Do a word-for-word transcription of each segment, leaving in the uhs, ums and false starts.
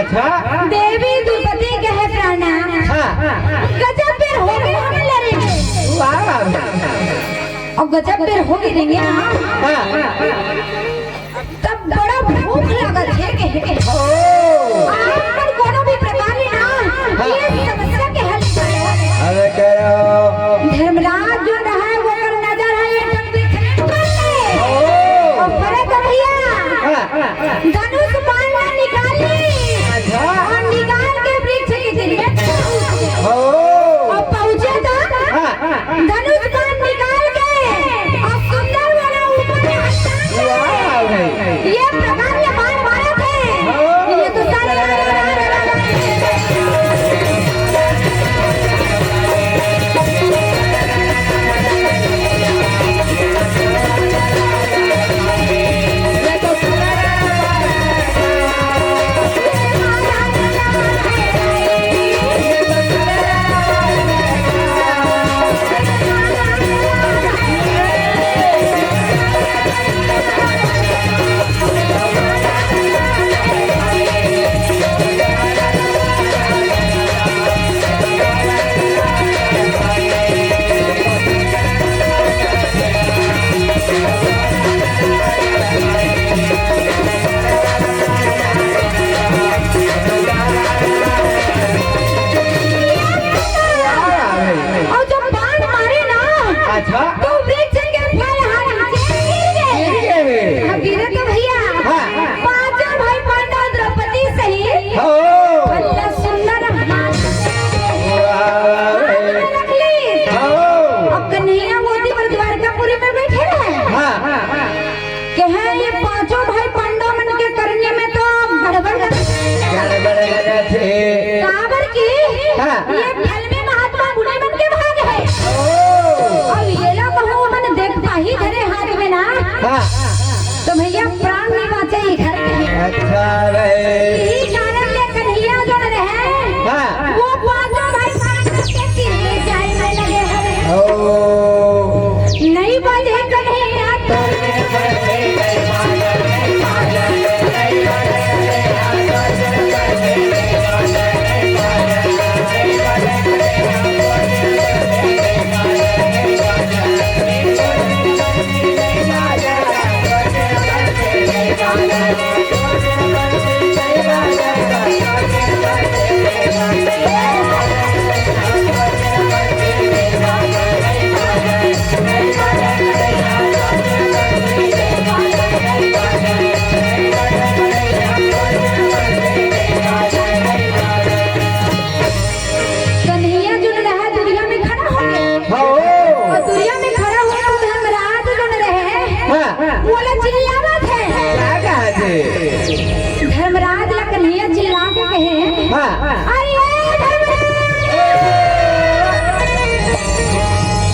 अच्छा। देवी द्रौपदी कहे प्राणा, हाँ। गजब बेर हो गए हमें लड़े के। वाह। और गजब बेर हो गए देंगे ना। हाँ। तब बड़ा भूख लागत हे के। ओ। आप पर कोनो भी प्रकार ले ना, हाँ। ये समस्या के हल करो। अरे करो। धर्मराज जो रहा है, वो कर नजर है, ये सब देख ले। ओ। और भरत भैया, हाँ। धनुष बाण ला निकाल ली। अच्छा। और निकाल के वृक्ष के जरिए ओ। और पहुंचे तो हाँ। धनुष बाण निकाल के और सुंदर वाला ऊपर में हटा के वाह भाई। ये प्रकार के बाण मारे थे। ओ। ये तो सारे और जब बाण मारे ना, अच्छा। तो वृक्ष के फल हर नीचे गिर गए। गिर गए। हाँ, गिरे तो भैया, हाँ। पांचों भाई पांडव द्रौपदी सहित हो। बल्ला सुंदर हाथ वाह, वाह, वाह। में रख ली। हो। अब कन्हैया मोती पर द्वारकापुरी में बैठे रहे। हाँ। कहे ये पांचों भाई पांडव मन के करनी में तो गड़बड़ लग गड़बड़ लगत हे। काबर की हाँ। ये फल में महात्मा गुणी मन के भाग है। ओ। अब ये ला कहूँ हमन देख पाही धरे हाथ में ना। हाँ। तो भैया प्राण नहीं बाँचे ये घर के। अच्छा भाई। यही कारण ले कन्हैया जो रहे, हाँ। वो पांचों भाई पांडव के तीर में जाए में लगे हैं। ओ। नहीं बाजे कन्हैया तो कन्हैया जो रहा दुरिहा में खड़ा हो गया। हाँ, ओ। और दुरिहा में खड़ा हो गया, धर्मराज जो रहे, हाँ। बोला चिल्लावत है। का कहत हे? धर्मराज ला कन्हैया चिल्ला के कहे, हाँ। अरे ए धर्मराज!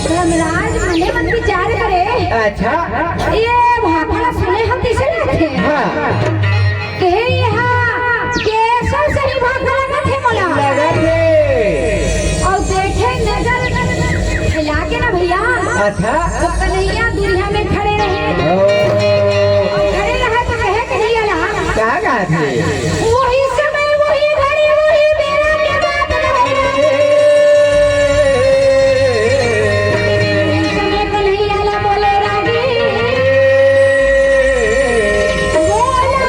धर्मराज मने मन विचार करे। अच्छा। ये भाखा ला सुने हम कइसे लगथे? हाँ। कहे, "यहाँ केसर सही भाखा लगत हे मोला।" लगत हे। और देखे नजर फैला के ना भैया, अच्छा। तो कन्हैया दुरिहा में खड़े रहे। ओ। और खड़े रहे तो कहे कन्हैया ला, का कहत हे? वही समय, वही घड़ी, वही बेरा के बात कहे। समय कन्हैया ला बोले रागी। बोला।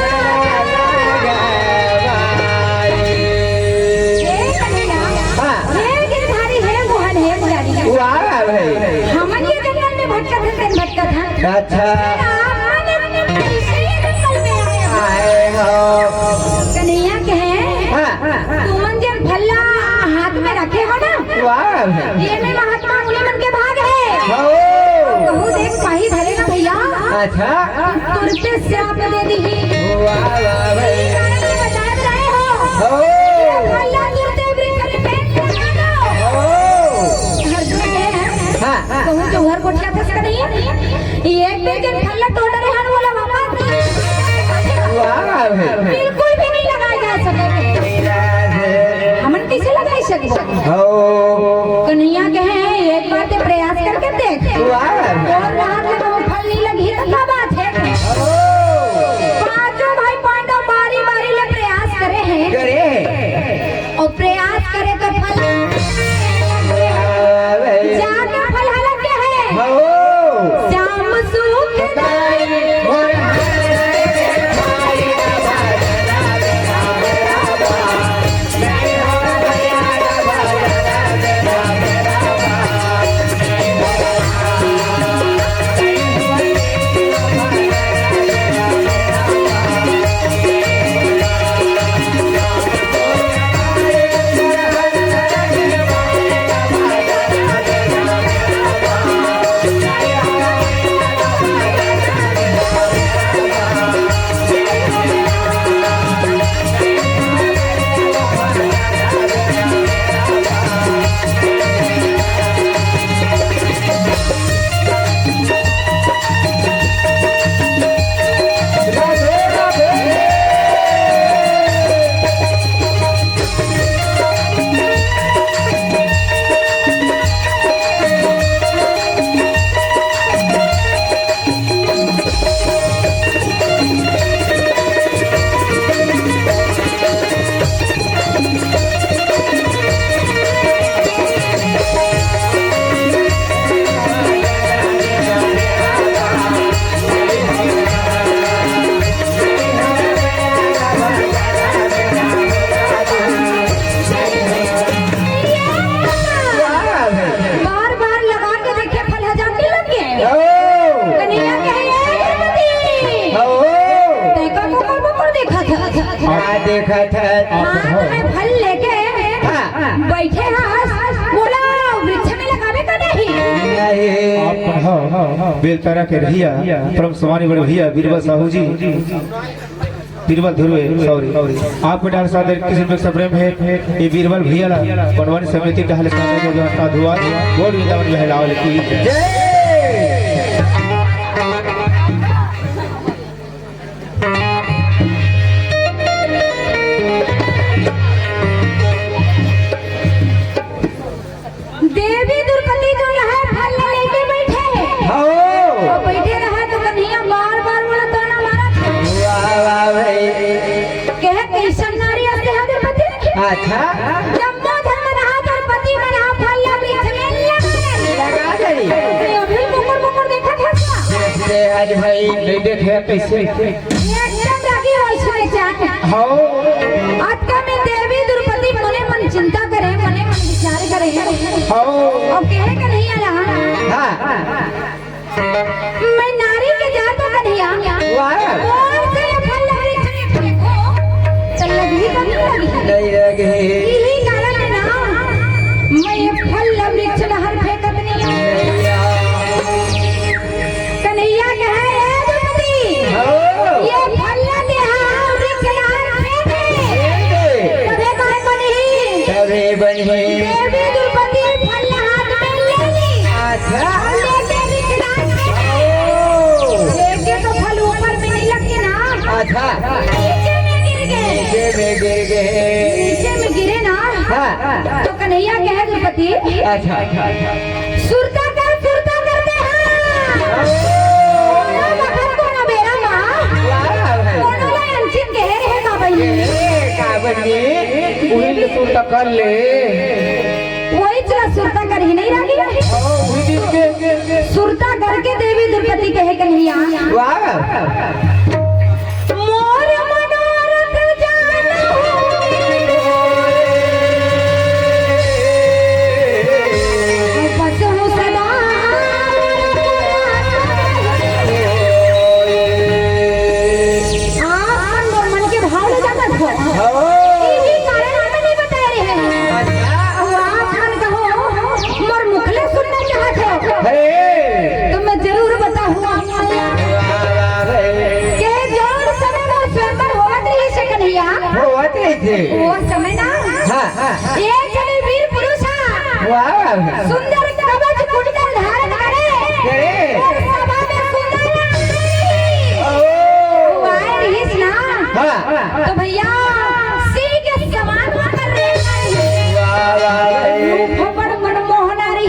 हे कन्हैया, हाँ। हे गिरधारी, हे मोहन, हे मुरारी। वाह भाई। हमन ये जंगल में भटकत हन, भटकत हन। अच्छा। आप मन कैसे ये जंगल में आए हो? आए हो। कन्हैया कहे, हाँ। तुमन जब फल्ला हाथ में रखे हो ना, वाह। ये में महात्मा मुनि मन के भाग है। हो। कहूँ देख पाही धरे ना भैया। अच्छा। तुरते श्राप दे दी। वाह, वाह, वाह। ये कारण ये बता रहे हो। हो। ये फल्ला तुरते वृक्ष में फेंक दो। हो। हर दूर में है। हाँ, हाँ। कहूँ जौहर गोठिया फंस कर नहीं है। ये एक बेर जन फल्ला टोड़ रहे हन, बोला वापस। वाह, वाह। बिल्कुल भी नहीं लगाया जा सके। हमन कैसे लगाई सकबो? हो। कन्हैया कहे, "एक बार ते प्रयास करके देख। वाह। और रात में कहूँ फल नहीं लगी तो क्या बात है?" हो। पांचों भाई पांडव बारी बारी ले प्रयास करे हैं। करे हाथ में फल लेके हाँ। बैठे हस, मोला वृक्ष में लगाबे का नहीं? नहीं। आप पढ़ो, बेलतरा के रहिया, परम सम्मानी बड़े भैया बीरबल साहू जी, बीरबल ध्रुवे, सॉरी, आपके डाल सादर किसी में सप्रेम है, ये बीरबल भैया ला बनवानी समिति का हल सादर को जानता धुआ, बोल वृंदावन में हिलावल की जय। देवी द्रौपदी जो रहा फल लेके बैठे हे। हाँ। अउ बैठे रहा तो कन्हैया बार बार बोला तो ना मारा था। वाह, वाह भाई। कहे कैसन नारी आते हैं द्रौपदी। अच्छा। जब मोह धर्म रहा द्रौपदी में रहा फल वृक्ष में लगा नहीं। लगा नहीं। तो ये भी मुकुर मुकुर देखा था क्या? अरे आज भाई नहीं देखे कैसे? एकदम रागी वैष्णव जात। हाँ। आज का मैं देवी द्रौपदी मने मन चिंता करे, मने मन विचार करे। हाँ। अब कहे कन्हैया ला। हाँ। मैं नारी के जात कन्हैया। वाह। कौन से ये फल लगे देखो? तो लगी तो नहीं लगी? नहीं लगी। यही कारण है ना, मैं ये फल वृक्ष में हर फेंकत नहीं। कन्हैया कहे, "ए द्रौपदी, हाँ। ये फल ला दे, हाँ, वृक्ष ला फेंक दे। फेंक दे। तभे कहे बनी।" तभे बनी। देवी द्रौपदी फल ला हाथ में ले ली। अच्छा। और लेके वृक्ष ला फेंक दे। ओ। फेंके तो फल ऊपर में नहीं लगे ना। अच्छा। नीचे में गिर गए। नीचे में गिर गए। नीचे में गिरे ना। हाँ। तो कन्हैया कहे द्रौपदी, अच्छा, अच्छा, अच्छा। सुरता कर, सुरता करते हैं। ओ। कोनो बखत कोनो बेरा मा। वाह, वाह। कोनो ला अंचित कहे रहे का बनी। ए, का बनी? उही ले सुरता कर ले। वही चला सुरता कर ही नहीं रही। ओ, उही दिन के। सुरता करके देवी द्रौपदी कहे कन्हैया। वाह। मोर मनोरथ जान हो। बस हो सदा। आप मन मोर मन के भाव ले जानत हो। हाँ। यही कारण हमें नहीं बताए रहे। अच्छा। अब आप मन कहो, मोर मुख ले सुनना चाहत हो। अरे। तो मैं जरूर बताऊँ। के जोन समय मोर स्वयंवर होवत रहिस हे कन्हैया। होवत रहिस हे। वो समय ना। हाँ, हाँ। एक झने वीर पुरुष हा। वाह, वाह, वाह। सुंदर कवच कुंडल धारण करे। करे। और सभा में सुंदर ओ। वो आए रहिस ना। हाँ। तो भैया, सिंह के समान होकर रे। वाह, वाह, वाह। रूप बड़ मनमोहना रही।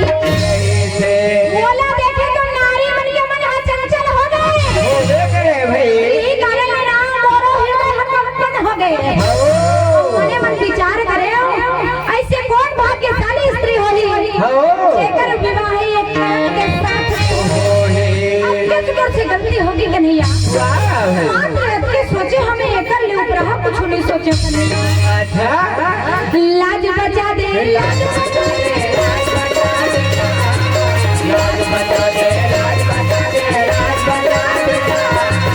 से। मोला देखे तो नारी मन के मन हा चंचल हो गए। होबे करे भाई। यही कारण है ना, मोरो हृदय हा कंपन हो गए। हो। मने मन विचार करे, ऐसे कौन भाग्यशाली स्त्री होही, हो। जेकर विवाह एक करण के साथ होही। अब किस कर से गलती होगी कन्हैया? वाह भाई। मात्र अतके सोचे हमें एकर ले ऊपर हा कुछ नहीं सोचे कन्हैया। अच्छा। लाज बचा दे, लाज बचा दे, लाज बचा दे, लाज बचा दे, लाज बचा दे, लाज बचा दे।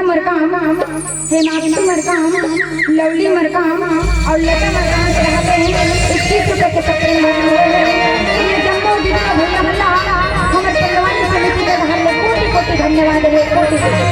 मरकाम, हेमाक्षी मरकाम, लवली मरकाम अउ लता मरकाम के रहते हैं इक्कीस रुपए के सत्तर में। ये जम्मो दीदी भैया भैया, हमर पंडवानी समिति के हर लोग कोटि कोटि धन्यवाद है, कोटि कोटि।